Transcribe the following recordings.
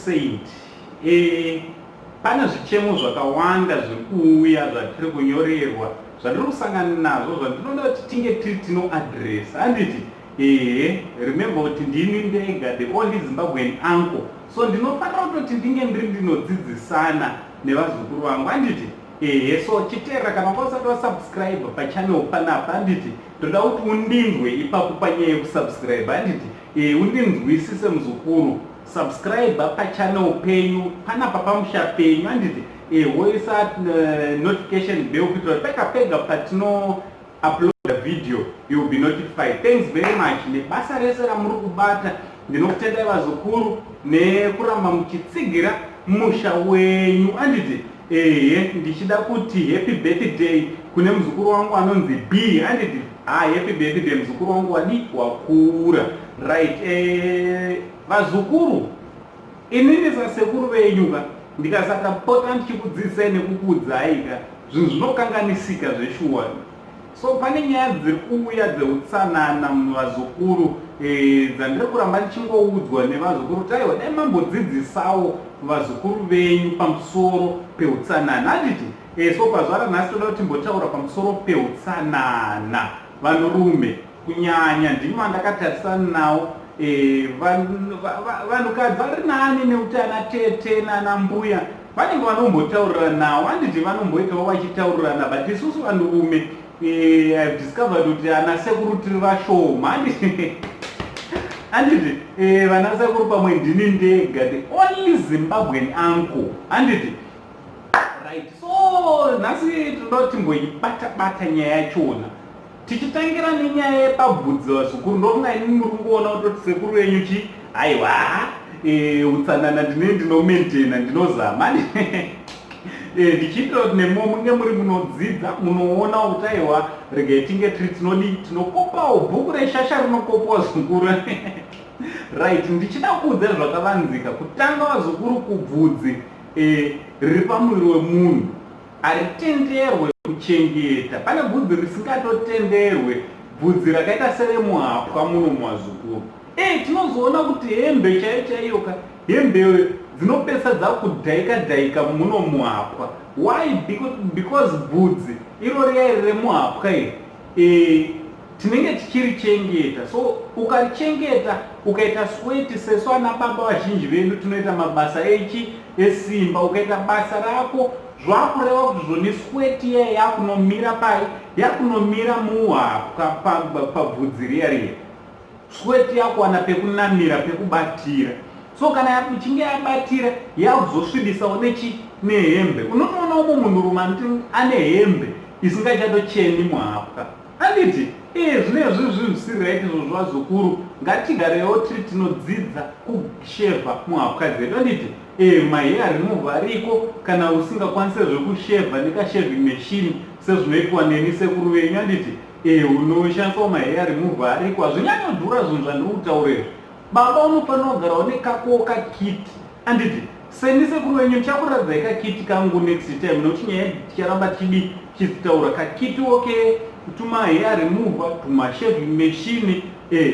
said, pane zvichemo zvakawanda zviri kuuya, zvatiri kunyorerwa, zvatiri kusangana nazvo, zvandinoda kuti tinge tiri tinoaddressa, handiti? Ehe, remember kuti ndini ndega the only Zimbabwean uncle, so ndinofanira kutoti ndinge ndiri ndinodzidzisana nevazukuru vangu, handiti? Ehe, so chiteerera, kana wanga usati wasubscribe pachannel panapa, handiti, ndoda kuti undinzwe ipapo panyaya yekusubscribe, handiti? Undinzwisise muzukuru, subscribe pachannel penyu panapa, pamusha penyu, handiti? Woisa notification bell kuitira kuti pega pega patino upload video you will be notified. Thanks very much nebasa rese ramuri kubata. Ndinokutendai vazukuru nekuramba muchitsigira musha wenyu, handiti? Ehe, ndichida kuti happy birthday kune muzukuru wangu anonzi B, handiti? Ha, happy birthday muzukuru wangu, wadi wakura. Right, vazukuru, inini sasekuru venyu ka, ndikasakapota ndichikudzidzisai nekukuudzai ka, zvinhu zvinokanganisika zveshuwa. So pane nyaya dziri kuuya dzeutsanana muvazukuru, dzandiri kuramba ndichingoudzwa nevazukuru kuti aiwa, dai mambodzidzisawo vazukuru venyu pamusoro peutsanana, handiti? So pazuva ranhasi toda kuti timbotaura pamusoro peutsanana. Vanhurume kunyanya ndimi vandakatarisana nawo. Vanhukadzi vari nani nekuti ana tete nana mbuya vanenge vanombotaurirana nawo, handiti? Vanomboitawo vachitaurirana, but isusu vanhurume, I've discovered kuti ana sekuru tiri vashoma, handiti? Handiti? Vana sekuru pamwe ndini ndega, the only Zimbabwean uncle, handiti? Right, so nhasi tinoda kuti timboibata bata nyaya yachona, tichitangira nenyaya yepabvudzi. Vazukuru, ndofunga ini muri kungoona kutoti sekuru venyu chi, aiwa, utsanana ndine ndinomaintaina, ndinozama, ndichiitira kuti nemo munge muri munodzidza, munoona kuti aiwa, regai tinge tiri tinodi tinokopawo bhuku reshasha rinokopwa, zukuru. Right, ndichida kuudza zvakavanzika. Kutanga vazukuru, kubvudzi riri pamuviri wemunhu haritenderwe kuchengeta. Pane bvudzi risingatotenderwe, bvudzi rakaita seremuhapwa muno mumazukuru. Tinozoona kuti hembe chaiyo chaiyo ka, hembe dzinopesa dzakudhaika dhaika muno muhapwa. Why? Because bvudzi iro riya iri remuhapwa iri, tinenge tichirichengeta. So ukarichengeta, ukaita sweat, sesu ana baba vazhinji vedu tinoita mabasa echi esimba, ukaita basa rako, zvakureva kuti zvoni sweat iya yakunomira pai? Yakunomira muhapwa, pabvudzi riya riya. Sweat yakuwana pekunamira, pekubatira. So kana ichinge yabatira, yakuzosvibisawo nechi nehembe. Unotoona umwe munhurume anoti ane hembe isingachatocheni muhapwa, handiti? Zvinezvi zvinhu zvisiri right izvozvo. Vazukuru, ngatigarewo tiri tinodzidza kushevha muhapwa dzedu, handiti? Mahair remover ariko. Kana usingakwanise zvekushevha nekashaving machine sezvinoitwa neni sekuru venyu, handiti? Unoshandisawo mahair remover, ariko, hazvinyanyodhura zvinhu zvandiri kutaura izvi. Baba, unofanira kugarawo nekako kakit, handiti? Seni sekuru venyu ndichakuratidzai kakit kangu next time, nekuti nyaya ticharamba tichidi tichitaura. Kakit oke tuma hair remover, tuma shaving machine,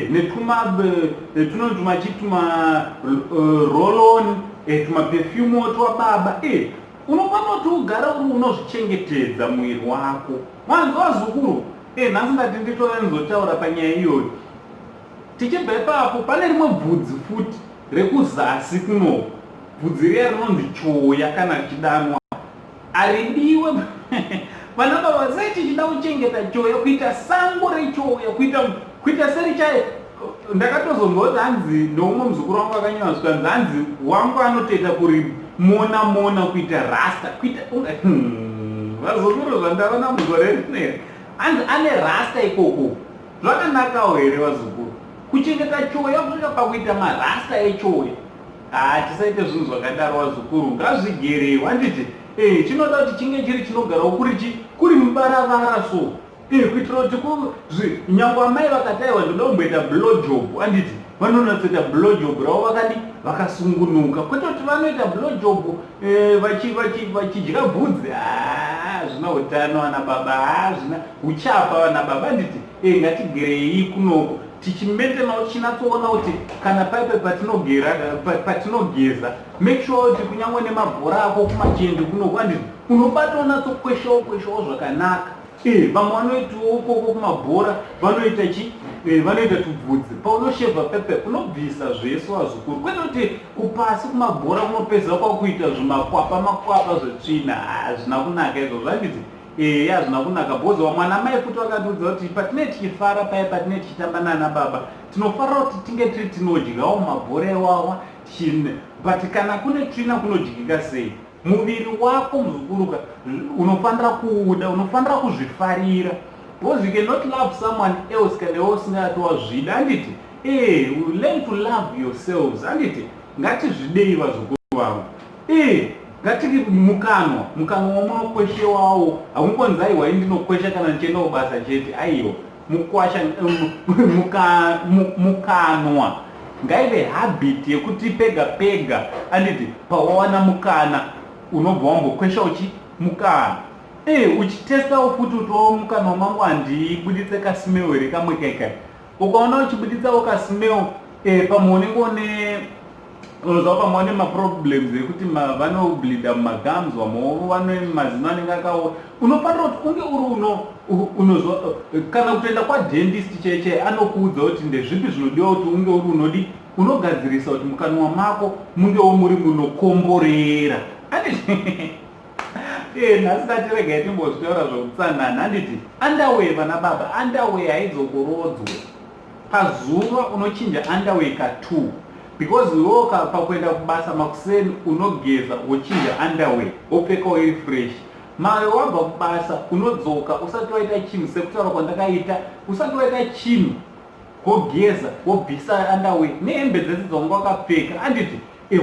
netuma tunonzi tumachi tuma roll-on, tuma perfume twababa. Unofanira kuti ugare uri unozvichengetedza muviri wako, mwanzi wazukuru. Nhasi ndati nditore ndizotaura panyaya iyoyo. Tichibva ipapo, pane rimwe bvudzi futi rekuzasi kuno, bvudzi riya rinonzi choya kana richidanwa, haridiwe. Vana baba, sei tichida kuchengeta choya, kuita sango rechoya, kuita serichai? Ndakatozonzwa kuti hanzi neumwe muzukuru wangu akanyora zvikanzi hanzi wangu anotoita kuri mona mona, kuita rasta, kuita vazukuru, zvandavana mugore rineri, hanzi ane rasta ikoko. Zvakanakawo here vazukuru, kuchengeta choya kusvika pakuita marasta echoya? Haa, tisaite zvinhu zvakadaro vazukuru, ngazvigerewo, handiti? Chinoda kuti chinge chiri chinogarawo kuri chi kuri mubaravara, so kuitira kuti nyangwe amai vakati aiwa, ndoda kumboita blow job, handiti, vanonatsoita blow job ravo vakadi vakasungunuka, kwete kuti vanoita blow job vachidya bvudzi. Hazvina utano vana baba, hazvina uchapa vana baba, handiti? Ngatigerei kunoko. Tichimaintainawo, tichinatsoona kuti kana paipe patinogera, patinogeza, make sure kuti kunyange nemabhora ako kumachende kunoku, handiti, unobata unatsokweshawo kweshawo zvakanaka. Vamwe vanoitiwo ukoko kumabhora, vanoita chi vanoita tubvudzi. Paunoshevha pepe, unobvisa zvese, vazukuru, kwete kuti kupasi kumabhora kunopedzisa kwakuita zvimakwapa makwapa zvetsvina. Hazvina kunaka izvozvo, handiti? Eya, hazvina kunaka, because vamwe ana mai futi vakatiudza kuti patinee tichifara paya, patinee tichitamba nana baba, tinofarira kuti tinge tiri tinodyawo mabhora iwawa. But kana kune tsvina, kunodyika sei? Muviri wako, muzukuruka, unofanira kuuda, unofanira kuzvifarira, because you cannot love someone else kana iwe usingati wazvida, handiti? Learn to love yourselves, handiti? Ngatizvidei, vazukuru vangu. Ngatiti mukanwa, mukanwa wamunokweshewawo, hakungonzi aiwa, indinokwesha kana ndichienda kubasa chete. Aiwa, mukwasha mukanwa ngaive habit yekuti pega pega, anditi, pawawana mukana unobva wambokwesha uchi mukanwa. Uchitestawo futi kuti wawo mukanwa mangu handibuditse kasmell here kamwe kaikai. Ukaona uchibuditsawo kasmell, pamwe unenge une, unoziva, pamwe vane maproblems ekuti vanobleeda mumagums, vamwewo vane mazino anenge akaora. Unofanira kuti unge uri unozwa kana kutoenda kwadentist chai chai, anokuudza kuti ndezvipi zvinodiwa kuti unge uri unodi unogadzirisa kuti mukanwa mako mungewo muri munokomborera, handiti? Nhasi tatiregai timbozvitaura zvekutsanana, handiti? Underwear, vana baba, underwear haidzokorodzwe. Pazuva unochinja underwear ka2, because iwewo pakuenda kubasa makuseni unogeza, wochinja underwear, wopfekawo iri fresh. Mawe wabva kubasa, unodzoka usati waita chinhu, sekutaura kwandakaita, usati waita chinhu wogeza, wobvisa underwear nehembe dzese dzaunga wakapfeka, handiti?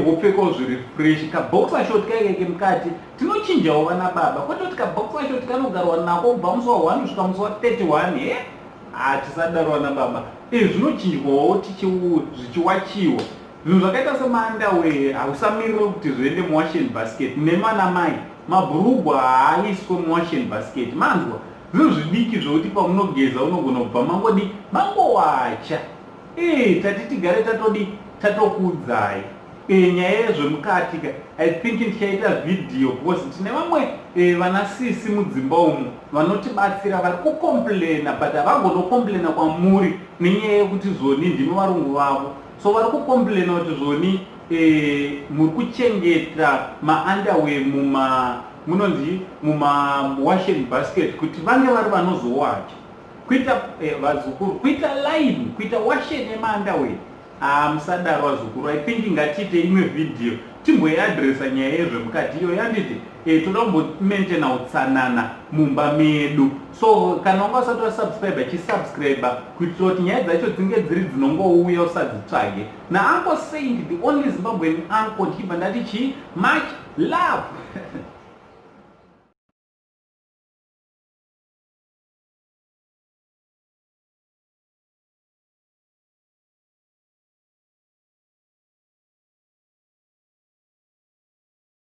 Wopfekawo zviri fresh. Kaboxer short kaikeke mukati tinochinjawo, vana baba, kwete kuti kaboxer short kanogarwa nako kubva musi wa1 kusvika musi wa31. He, hatisadaro, vana baba. Zvinochinjwawo zvichiwachiwa. Zvinhu zvakaita semaunderwear hausamirire kuti zviende muwashing basket. Nemana mai, mabhurugwa haaiswe muwashing basket, manzwa? Zvinhu zvidiki zvokuti pamunogeza unogona kubva mangodi mangowacha. Tati tigare tatodi tatokuudzai nyaya yezvemukati ka. I think ndichaita vhidhiyo because tine vamwe vana sisi mudzimba umu vanotibatsira, vari kucomplaina, but havagonocomplaina kwamuri nenyaya yekuti zvoni ndimi varungu vavo. So vari kucomplaina kuti zvoni muri kuchengeta maunderwear muma, munonzi, mumawashing basket, kuti vange vari vanozowacha. Kuita vazukuru, kuita line, kuita washen yemaunderwear, ah, musadaro, vazukuru. I think ngatiite imwe vhidhiyo timboiadresa nyaya yezvemukati iyo, yanditi toda kumbomaintaina utsanana mumba medu. So kana wanga usati wasubscribe, chisubscribe kuitira kuti nyaya dzacho dzinge dziri dzinongouya, usadzitsvage. Nauncle Saint, the only Zimbabwean uncle, ndichibva ndati chii, much love.